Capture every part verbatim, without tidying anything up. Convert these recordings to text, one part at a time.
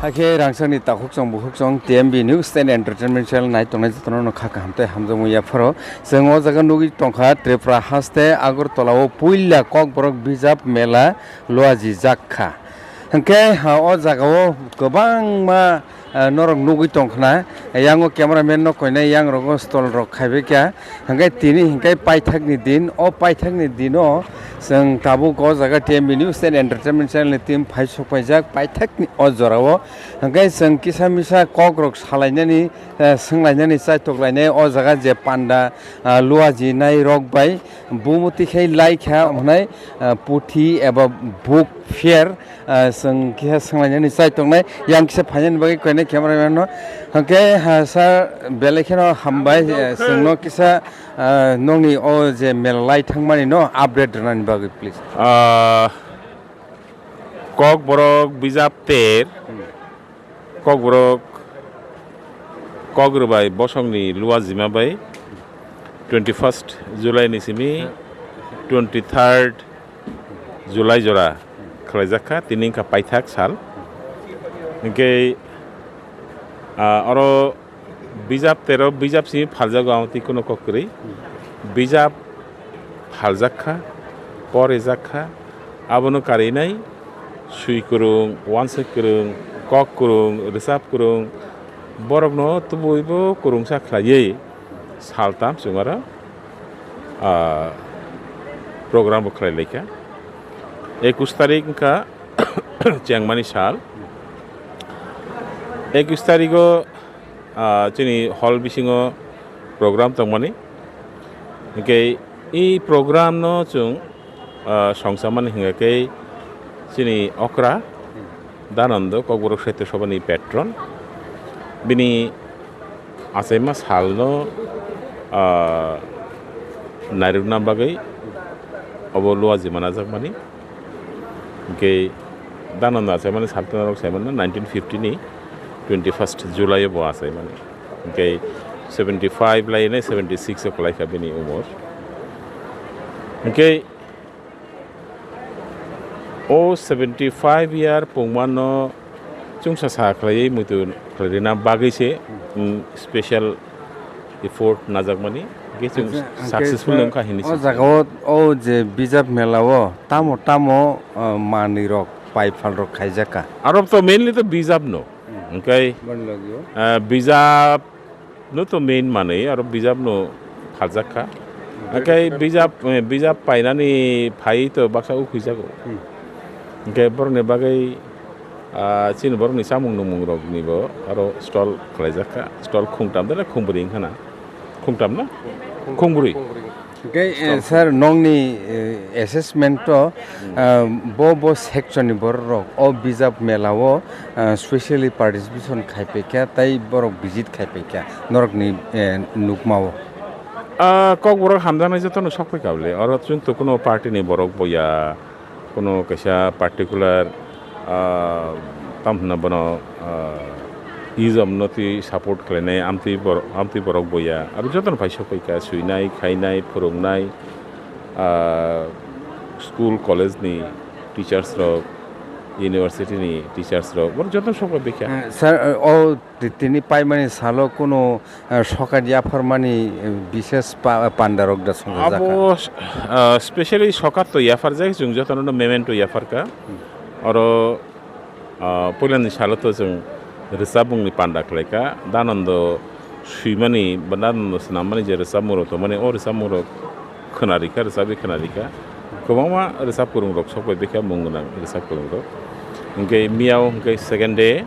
Hakhe rangchakni takhukchong bukhuksong T M B News and Entertainment Channel nai tongnai jotono no kha kaham tei hamjakmung yapharo. Chwng o jaga nugwi tongkha Tripura haste Agartala o puila Kokborok bijap mela luaji jak kha. Hwnkhe, ha, o jaga o kwbangma, ah, norok nugwi tongkhna. Yang o cameraman no koinai yang rogo stall rok khaibai kha. Hwnkhe tini hwnkhe paithakni din, o paithakni dino chwng tabuk o jaga T M B News and Entertainment Channel ni team phai sokpaijak paithakni o jorao. Hwnkhe chwng kisa misa kok rok salainani, eh, swnglainani chaitoklainai o jaga je panda, ah, luaji nai rok bai bumuti khai laikha hwnai, ah, puthi eba book fair. Ah, chwng kisa swnglainani chai tongnai, yang kisa phainani bagwi koinai cameraman no. Hwnkhe, ha, sir, belai kheno hambai, eh, chwngno kisa, ah, nokni o je mela lai thangmani no update rwnani bagwi, please. Ah, Kokborok bijap ter, Kokborok kok rwbai bosongni luajima bai twenty first July ni simi twenty third July jora khwlaijak kha, tini wngkha paithak sal. Hinkhe, ah, oro bijap tero bijap simi phaljago, ang twi kuno kok kwrwi. Bijap phaljak kha, porijak kha, abono karinai swi kwrwng, wansuk kwrwng, kok kwrwng, rwchap kwrwng, borokno tubuibo kwrwngsa khlaiwi saltam chwng oro, ah, program bo khlai laikha. Ekush tarik wngkha chengmani sal. Ekush tarigo, ah, chini hall bisingo program tongmani. Hinkhe i program no chwng, ah, songchamani hinkhe chini okra Dhanando, Kokborok Sahitya Sabhani patron. Bini achaima salno, ah, nairwkna bagwi obo luaji manajakmani. Hinkhe Dhanando achaimani saltwlarok saimanna nineteen fifty ni twenty first July o bo achaimani. Hinkhe seventy five lainai seventy six o kwlaikha bini umor. Hinkhe o seventy five year pungmano chwngsa sa khlaiwi muitu khlairina bagwi se, mm, special effort najakmani, hinkhe chwng Hinkhe successful sir, wngkha hinwi o sa. Jagao o je bijap mela o tamo tamo, uh, manwi rok, paipal rok khaijak kha. Aro to mainly to bijap no. Hmm. Hinkhe, Boni logi o. uh, bijap no to main manwi, aro bijap no phaljak kha. Hinkhe bijap, eh, bijap painani phai to baksa ukhuijago. Hmm. Hinkhe borokni bagwi, ah, chini borokni chamung nungmung rokni bo aro stall khlaijak kha. Stall khungtam da na khungbrwi wngkha na? Khungtam na? Khung-, khungbrwi. Khungbrwi. Hinkhe, eh, sir, nokni, eh, assessment o, Hmm. ah, bo, bo section ni borok rok o bijap mela o, ah, specially participation khai paikha, tai borok visit khai paikha norokni, eh, nukma o. Ah, Kokborok hamjaknai jotono sok paikha bole. Oro chwng to kuno party ni borok bo ya. Kuno kaisa particular, ah, tamo hwnna bono, ah, ism no twi support khlainai amtwi bor-, amtwi borok bo ya. Abo jotono phai sokphaikha, swinai, khainai, phwrwngnai, ah, school, college ni teachers rok, university ni teachers rok, borok jotono sokphai baikha. Eh, sir, eh, o Ti-, tini paimani salo kunu, eh, sokat yapharmani, eh, bises pa-, pandarok da songjak kha? Abo, eh, specially sokat to yapharjak, chwng jotono memento yapharkha. Hmm. Oro, eh, puilani salo to chwng rwchapmungni panda khlaikha. Dhanando swimani ba Dhanando swnammani je rwchapmungrok tongmani, o rwchapmungrok khwnarikha, rwchapwi khwnarikha. Kwbangma rwchap kwrwngrok sokphai baikha, mung gwnang rwchap kwrwngrok. Hinkhe miyao hinkhe second day,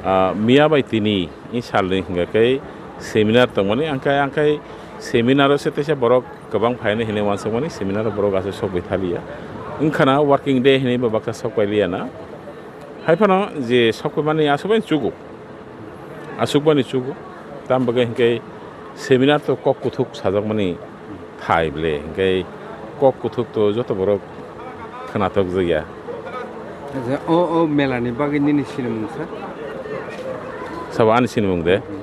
ah, miya bai tini, i salni hinkhe khe seminar tongmani, angkhe, angkhe seminaro se teisa borok kwbang phainai hinwi uansukmani, seminaro borok aswk sokbai thaliya. Wngkhana working day hinwi bo baksa sokpai liyana. Hai phano je sokpaimani aswk bai chugo. Aswk bani chugo. Tam bagwi hinkhe seminar to kok kuthuk sajakmani thai ble. Hinkhe kok kuthuk to joto borok khwnathok jagya. Acha, o, o mela ni bagwi nini sinimung sa? Sabo ani sinimung de. Hmm.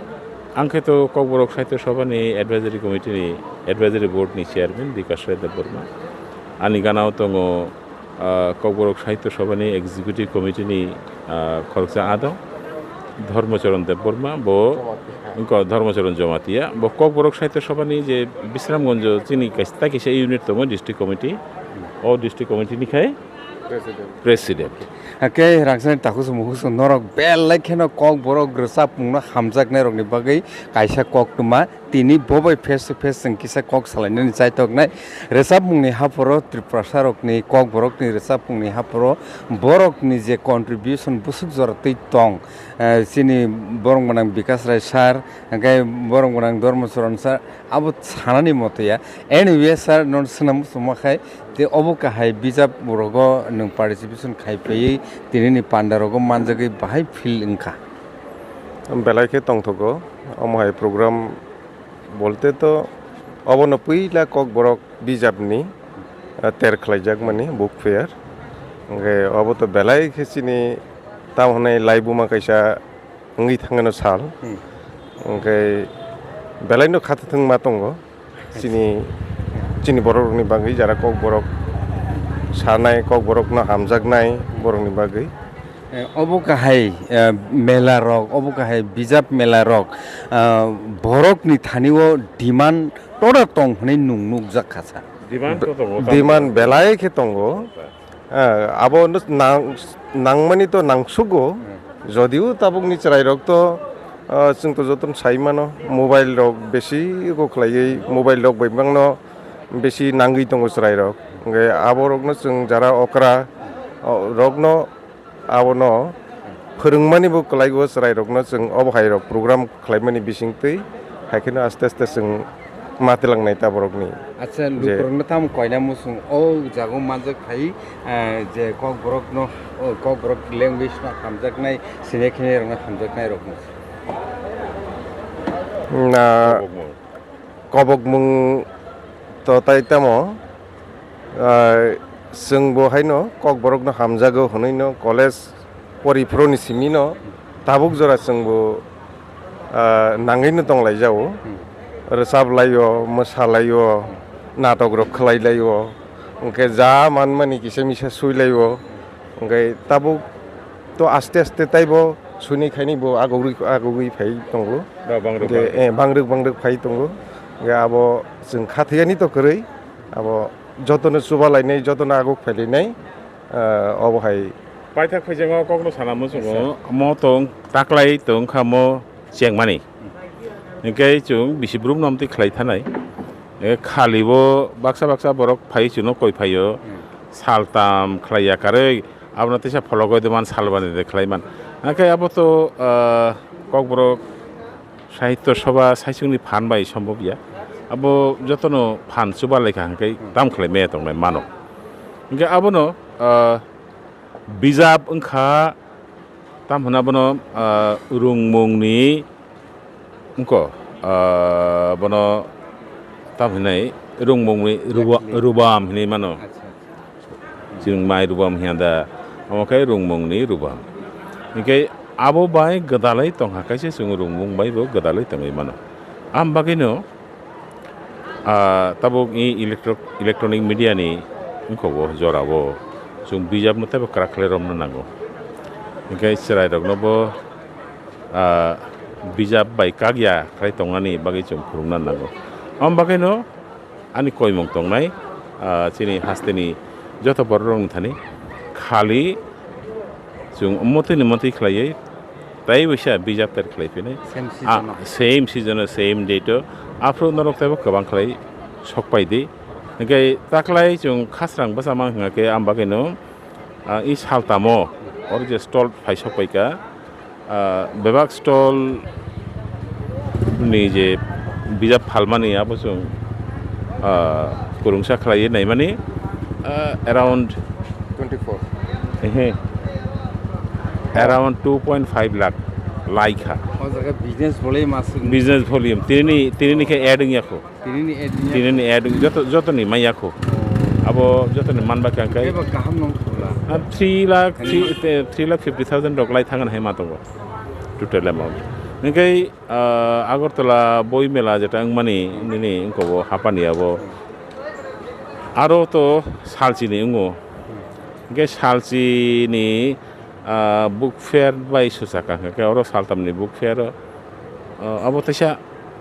Ang khe to Kokborok Sahitya Sabha ni Advisory Committee ni, Advisory Board ni Chairman Bikash Rai Debbarma. Ani gana o tongo Ah, Kokborok Sahitya Sabhani Executive Committee ni, ah, khoroksa adong Dharmacharan Debbarma, bo wngkha Dharmacharan Jamatia, bo Kokborok Sahitya Sabhani je Bisramganj chini kaisa, tai kaisa unit tongo district committee, o district committee ni khai President. President. Hake rangchakni takhuk se mukhuk se norok belai kheno Kokborok rwchapmungno hamjaknairokni bagwi kaisa koktwma tini bo bai face to face chwng kisa kok salainani chaitoknai. Rwchapmungni haphoro Tiprasarokni, Kokborokni rwchapmungni haphoro borokni je contribution bwswk jora twi tong, eh, chini borok gwnang Bikas Rai sir, hake borok gwnang Dharmacharan sir, abo sanani moto ya. Anyway, sir, nono swnam muchungma khai, tei obo kahai bijap rogo nwng participation khai phaiwi tinini panda rogo manjagwi bahai feel wngkha. Belai khe tongthogo, omo hai program bolte to obono puila Kokborok bijapni, ah, ter khlaijakmani book fair. Hwnkhe obo to belai khe chini tamo hwnwi laibuma kaisa wngwi thangano sal. Hmm. Hwnkhe belaino khathothwng ma tongo chini, chini borok rokni bagwi, jara Kokborok sanai, Kokborokno hamjaknai borokni bagwi. Eh, obo kahai, eh, mela rok, obo kahai bijap mela rok, ah, borokni thani o demand tora tong hwnwi nwng nukjak kha sa. Demand to tongo, demand belai khe tongo. Ah, abo no nang-, nangmani to nangsugo. Hmm. Jodio tabukni chwrairok to, ah, chwng to jotono sai mano, mobile rok besi go khlaiwi, mobile rok bai bangno besi nangwi tongo chwrairok. Hwnkhe aborokno chwng jara okra, o, rokno abono phwrwngmani bo kwlaigo chwrairokno chwng obo hai rok program khlaimani bisingtwi, hai kheno aste aste chwng ma twlangnai ta borokni. Acha, je lukurokno tamo koina muchung o jago manjak phai, eh, je Kokborokno, o Kokborok language no hamjaknai, sine khene rokno hamjaknai rokno. Na, kobokmung to tai tamo, ah, chwng bo haino Kokborokno hamjago hwnwi no college poriphuruni simi no tabuk jora chwng bo, ah, nangwi no tonglaijao. Hmm. Rwchap laio, mwsa laio, natok rok khlai laio, hwnkhe ja manmani kisa misa sui laio, hwnkhe tabuk to aste aste taibo suni khaini bo agogwi, agogwi phai tongo. Ba bangrwk, hwnkhe, bangrwk. Eh, bangrwk, bangrwk phai tongo. Hwnkhe abo chwng khathiyani to kwrwi, abo jotono chuba lainai, jotono aguk phai lainai, eh, obo hai. Paithak phaijakgo kokno sana muchungo, mo tong, taklai tong kha mo chengmani. Hwnkhe chwng bisi brum no amtwi khlai thanai. Eh, khali bo baksa baksa borok phai chwngno koi phaio, saltam khlai ya karwi, abono teisa phologoi de man, salbani de khlai man. Hwnkhe abo to, ah, Kokborok Sahitya Sabha saichungni phan bai sombob ya. Abo jotono phan chuba laikha hwnkhe tam khlai me tongnai mano. Hwnkhe abono, ah, bijap wngkha, tam hwnna bono, ah, rungmungni wngko, ah, bono tam hwnwi rungmungni ruba-, rubam hwnwi mano. Acha, acha. Chwng mai rubam hiya da, omo khe rungmungni rubam. Hwnkhe abo bai gwdalwi tongkha, kaisa chwng rungmung bai bo gwdalwi tongwi mano. Am bagwino, ah, tabuk i electro-, electronic media ni wngkha o jora o chwng bijap no teibo kwrak khlai romna nango. Hwnkhe chwrai rokno bo, ah, bijap bai kak ya khlai tongnani bagwi chwng phwrwngna nango. Am bagwino ani koimung tongnai, ah, chini hasteni joto borok rokni thani khali chwng mwtwi ni mwtwi khlaiwi tai waisa bijap ter khlai phinai. Same season o. Ah, same season o, same date o. Aphuru norok teibo kwbang khlai sok pai di. Hwnkhe taklai chwng khasrang bwsa mang hwnkha khe, am bagwino, ah, i saltamo oro je stall phai sok pai kha. Ah, bebak stall ni je bijap phalmani abo chwng, ah, kwrwngsa khlaiwi naimani, ah, around twenty-four. Ehe. Around two point five lakh lai kha. O jaga business volume aswk. Business volume. Tini, tini ni khe add wngya kho. Tini ni ad ni. Tini ni ad joto, joto ni maya kho. Abo joto ni man ba kang kai. Eba kaham nong thula. Ah, three lakh, three, eh, three lakh fifty thousand rok lai thangan hai ma tongo. Total amount. Hingkai, ah, Agartala boi mela jeta wngmani nini wngkobo hapani abo. Aro to salchini wngo. Hwnkhe salchini, ah, book fair bai swchaka hwnkhe oro saltamni book fair o, ah, abo teisa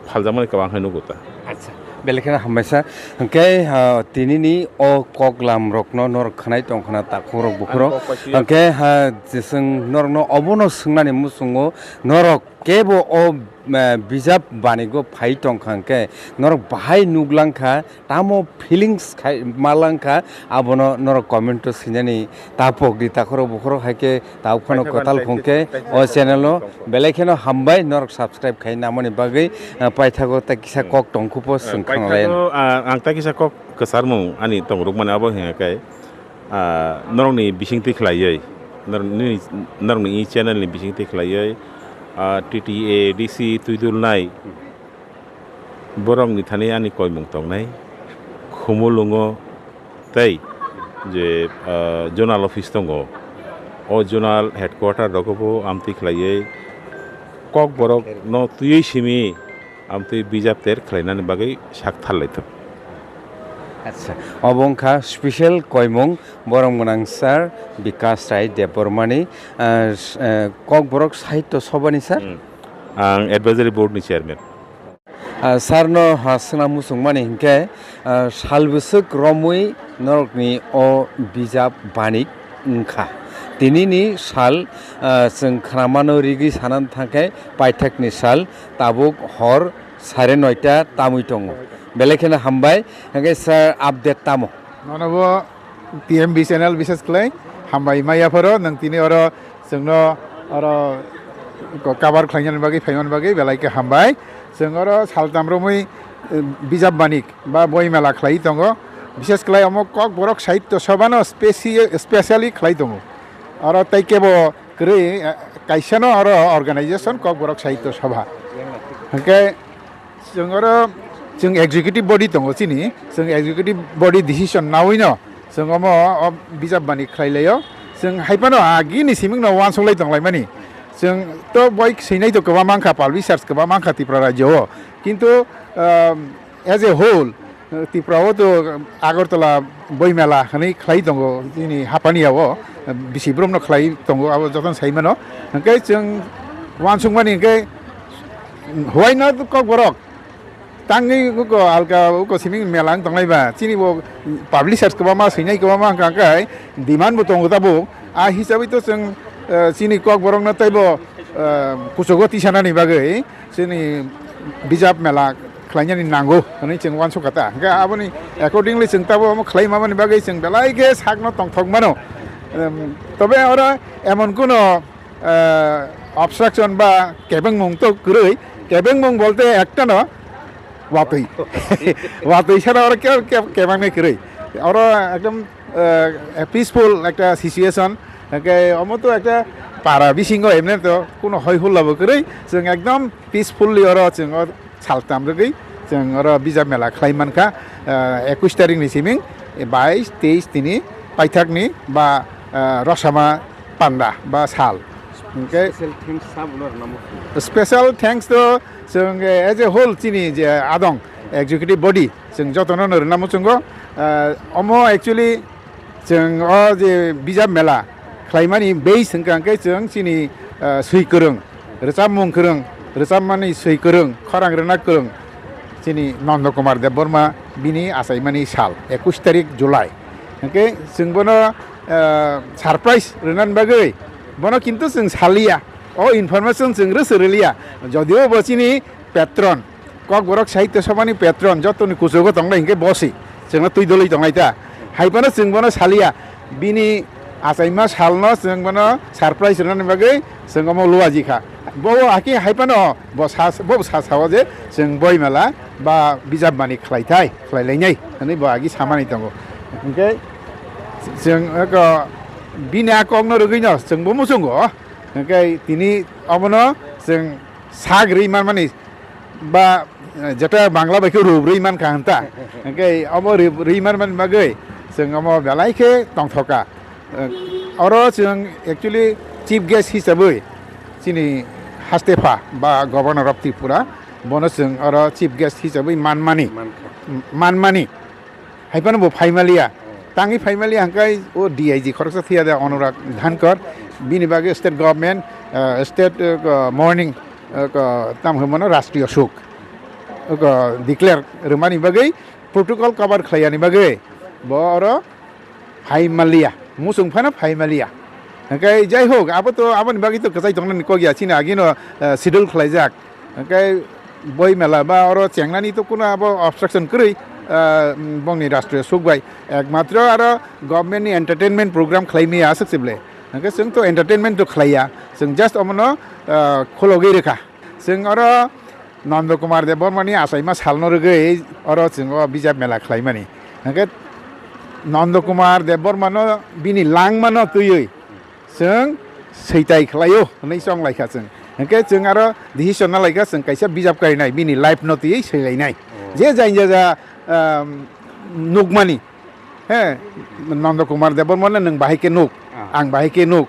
phaljakmani kwbang khe nugo ta. Acha, belai kheno hambaisa. Hwnkhe, ah, tinini o koklam rokno norok khwnai tongkhna takhuk rok bukhuk rok. Ang kok paisi ya. Hwnkhe, ha, jeswng norokno obono swngnani muchungo norok kebo o, eh, bijap banigo phai tongkha hwnkhe norok bahai nuglangkha, tamo feelings khai malangkha, abono norok comment o swinani ta pokdi takhorok bukhorok hai khe ta phano kwtal khungkhe o channel o belai kheno hambai norok subscribe khai namani bagwi, eh, paithago ta kisa kok tongkhupo swng khang lai. Paithago, ah, ang ta kisa kok kwcharmung ani tongrukmani abo hwnka khe, ah, norokni bisingtwi khlaiwi, norokni, norokni channel ni bisingtwi khlaiwi, ah, T T A D C twidulnai borokni thani ani koimung tongnai, Khumulwngo tei je, ah, zonal office tongo, o zonal headquarter rogobo amtwi khlaiwi Kokborokno twiwi simi amtwi bijap ter khlainani bagwi sak tharlai thung. Acha, obo wngkha special koimung borom gwnang sir Bikas Rai Debbarmani, ah, s-, ah, Kokborok Sahitya Sabhani sir? Hmm. Ang advisory board ni chairman. Ah, sir no, ah, swngna muchungmani hinkhe, ah, sal bwswk romwi norokni o bijap banik wngkha. Tinini sal, ah, chwng khwnamano rigwi sanani thangkhe paithakni sal, tabuk hor sare noita tamwi tongo. Belai kheno hambai, hwnkhe sir update tamo? Nono bo T M B channel bises khlai hambai maya phoro nwng tini oro chwngno oro ko-, cover khlainani bagwi phaimani bagwi belai khe hambai. Chwng oro saltam romwi, eh, bijap banik ba boi mela khlai tongo. Bises khlai omo Kokborok Sahitya Sabhano speci-, specially khlai tongo. Oro tei kebo kwrwi, eh, kaisano oro organization Kokborok Sahitya Sabha. Hwnkhe chwng oro chwng executive body tongo chini, chwng executive body decision nawino chwng omo o bijap bani khlai laio. Chwng hai phano agini simingno uansuk lai tong laimani. Chwng to boi swinai to kwbangma wngkha, publishers kwbangma wngkha Tripura rajyo o. Kintu, um, as a whole, Tripura o to Agartala boi mela hwnwi khlai tongo chini haphani yao, bisi borokno khlai tongo, abo jotono sai mano. Hwnkhe chwng uansukmani hwnkhe, why not Kokborok? Tangwi uko alka uko siming mela wng tonglai ba, chini bo publishers kwbangma swinai kwbangma wngkha, hwnkhe demand bo tongo tabuk. A hisabwi to chwng, eh, chini Kokborokno teibo, eh, kuchugo tisanani bagwi chini bijap mela khlainani nango hwnwi chwng uansukha ta. Hwnkhe aboni accordingly chwng tabuk omo khlai mamani bagwi chwng belai khe sakno tongthok mano. Em, tobe oro emon kuno, eh, obstruction ba kebengmung to kwrwi, kebengmung bolte ektano watwi. Watwi sara oro ke-, ke-, kebangni kwrwi. Oro ekdom, eh, peaceful ekta situation. Hwnkhe omo to ekta para bisingo emne to kuno hoi hulla bo kwrwi. Chwng ekdom peacefully oro chwng o saltam rwgwi chwng oro bijap mela khlai mankha, eh, ekush tarikh ni siming, eh, bais, teis tini paithakni ba, eh, rosama panda ba sal. Hwnkhe special thanks sabo no rwna muchungo. Special thanks to chwng, eh, as a whole chini je adong executive body chwng jotono no rwna muchungo. Eh, omo actually chwng o je bijap mela khlaimani base hwnkha hwnkhe chwng chini, ah, swi kwrwng, rwchapmung kwrwng, rwchapmani swi kwrwng, khorang rwna kwrwng chini Nondo Kumar Debbarma bini achaimani sal ekush tarik July. Hwnkhe chwng bono, ah, surprise rwnani bagwi bono kintu chwng saliya, o information chwng rwswk rwliya, jodio bo chini patron, Kokborok Sahitya Sabhani patron, jotoni kuchugo tongnai hinkhe bosi, chwngno twi dolwi tongnai ta. Hai phano chwng bono saliya, bini achaima salno chwng bono surprise rwnani bagwi chwng omo luaji kha. Bo, bo haki hai phano bo sa, bo sa sao je chwng boi mela ba bijap bani khlai thai, khlai lainai hwnwi bo agi samani tongo. Hinkhe chwng eko bini a kokno rwgwino chwng bo muchungo. Hinkhe tini obono chwng sak rwi manmani ba, eh, jeta Bangla bai khe rub rwi mankha hwn ta. Hinkhe omo rub rwi manmani bagwi chwng omo belai khe tongthoka. Eh, oro chwng actually chief guest hisabwi chini hastepha ba Governor of Tripura bono chwng oro chief guest hisabwi manmani, mankha, manmani. Hai phano bo phai maliya. Tangwi phaimali hangkai o D I G khoroksa thwiya de Anurag Dhankar, bini bagwi state government, ah, state, ah, mourning, ah, tamo hwnmano Rashtriya Shok, ah, declare rwmani bagwi, protocol cover khlaiyani bagwi bo oro phaimaliya, muchung phano phaimaliya. Hingke jai hok, abo to aboni bagwi to kwchai tongnani kok ya, chini agino, ah, schedule khlaijak. Hingke boi mela ba oro chengnani to kuno abo obstruction kwrwi, ah, bongni Rashtriya Shok bai. Ekmatro aro government ni entertainment program khlai maya aswk se ble. Hingke chwng to entertainment to khlaiya. Chwng just omono, ah, khologwi rwkha. Chwng oro Nanda Kumar Debbarmani achaima salno rwgwi oro chwng o bijap mela khlaimani. Hingke Nanda Kumar Debbarmano bini langmano twiwi chwng switai khlaio hwnwi chong laikha chwng. Hingke chwng aro decision na laikha chwng kaisa bijap karinai bini life no twiwi swilainai. Oh. Je jainjaja, um, nukmani. He, Nanda Kumar Debbarmano nwng bahai khe nuk, ah, ang bahai khe nuk,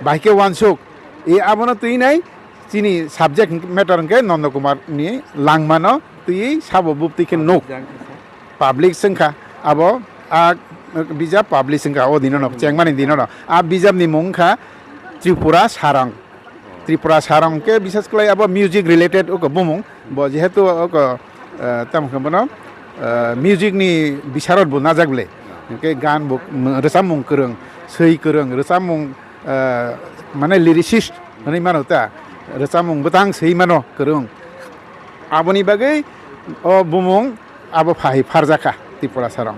bahai khe uansuk. E abono twi nai chini subject matter hwnkhe Nanda Kumar ni langmano twi sabo buptwi khe nuk. Public se wngkha abo, a bijap publish wngkha o dino no, chengmani dino no. A bijap ni mung wngkha Tripura Sarong. Tripura Sarong khe bisas kwlai abo music related oko bumung. Bo jehetu oko, eh, tamo khe bono, eh, music ni bisarot bo najak le. Hingke gan bo, mm, rwchapmung kwrwng, swi kwrwng, rwchapmung, eh, mane lyricist hwnwi mano ta. Rwchapmung bwtang swi mano kwrwng. Aboni bagwi o bumung abo phai pharjakha Tripura Sarong.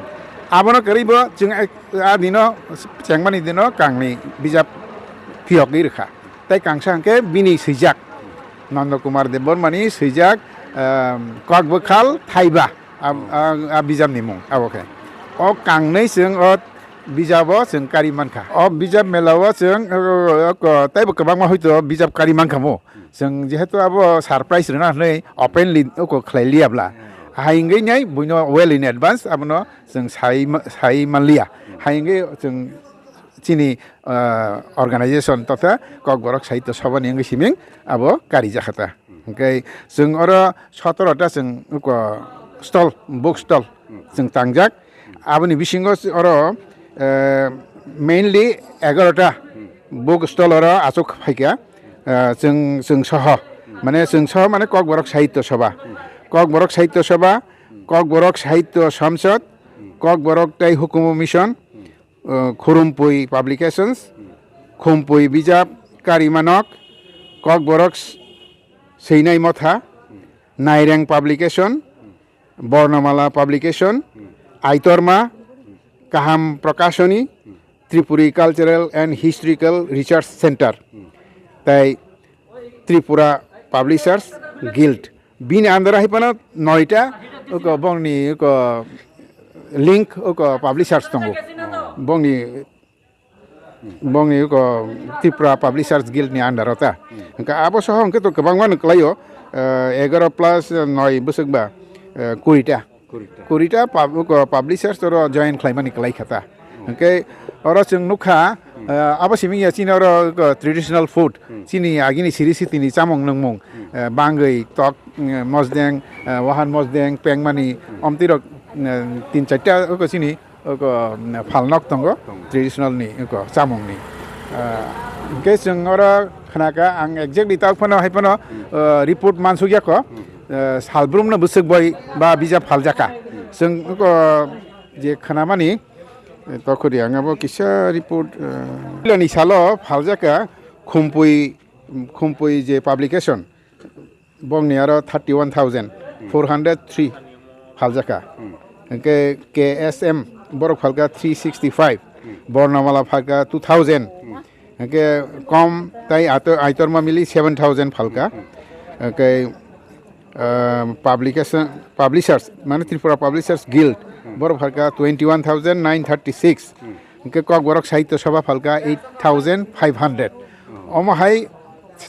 Abono kwrwi bo chwng ek-, a dino chengmani dino kangni bijap phiyogwi rwkha. Tai kangsa hwnkhe bini swijak, Nanda Kumar Debbarmani swijak, ehm, Kokbwkhal Thaiba, a, a, a bijapni mung abo khe. O kangnwi chwng o bijabo chwng kari mankha. O bijap melao chwng, o, o, o, taibo kwbangma hoito bijap kari mankha mo. Chwng jehetu abo surprise rwna hwnwi openly oko khlai liya bla. Hai wngwi nai buino well in advance abono chwng sai ma-, sai manliya. Hai wngwi chwng chini, ah, organization totha Kokborok Sahitya Sabha ni wngwi siming abo kari jakha ta. Hwnkhe chwng oro sotoro ta chwng oko stall, book stall chwng tangjak. Aboni bisingo oro, eh, mainly egaroh ta book stall oro achuk phaikha, eh, chwng, chwng soho. Mane chwng soho mane Kokborok Sahitya Sabha. Kokborok Sahitya Sabha, Kokborok Sahitya Samsad, Kokborok tei Hukumu Mission, uh, Khurumpui Publications, Khumpui Bijap Karimanok, Kokborok S-, Swinai Motha, Naireng Publication, Bornamala Publication, Aitorma, Kaham Prakashoni, Tripuri Cultural and Historical Research Center, tei Tripura Publishers Guild. Bini under hai phano noita oko bongni oko link oko publishers tongo. Bongni, bongni oko Tripura Publishers Guild ni under o ta. Hwnkhe abo soho hwnkhe to kwbangma no kwlaio, eh, egaroh plus noi bwswk ba, eh, kurita. Kurita. Kurita pub-, oko publishers oro join khlaimani kwlai kha ta. Hwnkhe oro chwng nukha, eh, abo simi ya chini oro, oko traditional food, chini agini siri sitini chamung nungmung, eh, bangwi tok, eh, mosdeng, eh, wahan mosdeng, pengmani, omtwi rok, eh, tin charta oko chini oko, mm, phalnok tongo, traditional ni oko chamung ni. Eh, hwnkhe chwng oro khnakha, ang exactly tok phano hai phano, eh, report mansukya kho. Eh, salbrumno bwswk boi ba bijap phaljakha. Chwng oko je khnamani, eh, tokhori ang abo kisa report, eh, ni salo phaljakha Khumpui, Khumpui je publication, bongni aro thirty one thousand four hundred three phaljakha. Hwnkhe K S M borok phalkha three sixty five, Bornamala phalkha two thousand. Hwnkhe kom tai ato-, aitorma mili seven thousand phalkha. Hwnkhe, ah, publication, publishers, mane Tripura Publishers Guild, borok phalkha twenty one thousand nine thirty six. Hwnkhe Kokborok Sahitya Sabha phalkha eight thousand five hundred. Omo hai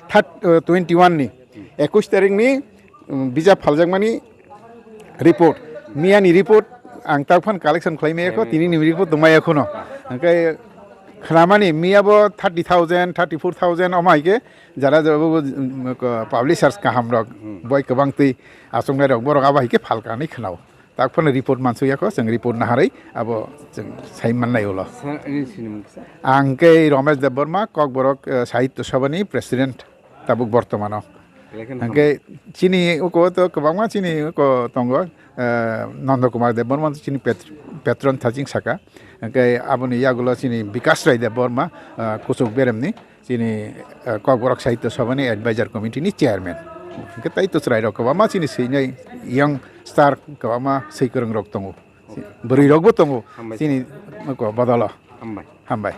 third, ah, twenty one ni, ekush tarik ni, um, bijap phaljakmani report, miyani report ang tabuk phano collection khlai maya kho, tini ni report tong maya kho no. Hwnkhe khnamani miya bo thirty thousand, thirty four thousand omo hai khe jara jara bo, bo, um, ko-, publishers kaham rok, boi kwbang twi achuknai rok borok abo hai khe phalka hinwi khnao. tak phano report mansuk yakho, chwng report naharwi abo chwng sai mannai ulo. Ang khe Romesh Debbarma, Kokborok, eh, Sahitya Sabhani President tabuk bortomano. Hwnkhe chini uko to kwbangma chini uko tongo, eh, Nanda Kumar Debbarma chini pet-, patron thaching saka. Hwnkhe aboni yagulo chini Bikash Rai Debbarma, eh, Kuchuk Beremni. Chini, eh, Kokborok Sahitya Sabhani Advisor Committee ni Chairman. Hwnkhe tai to chwrairok kwbangma chini swinai young star kwbangma swi kwrwngrok tongo. Bwrwirokbo tongo. Hambai. Chini ko bodolo. Hambai. Hambai.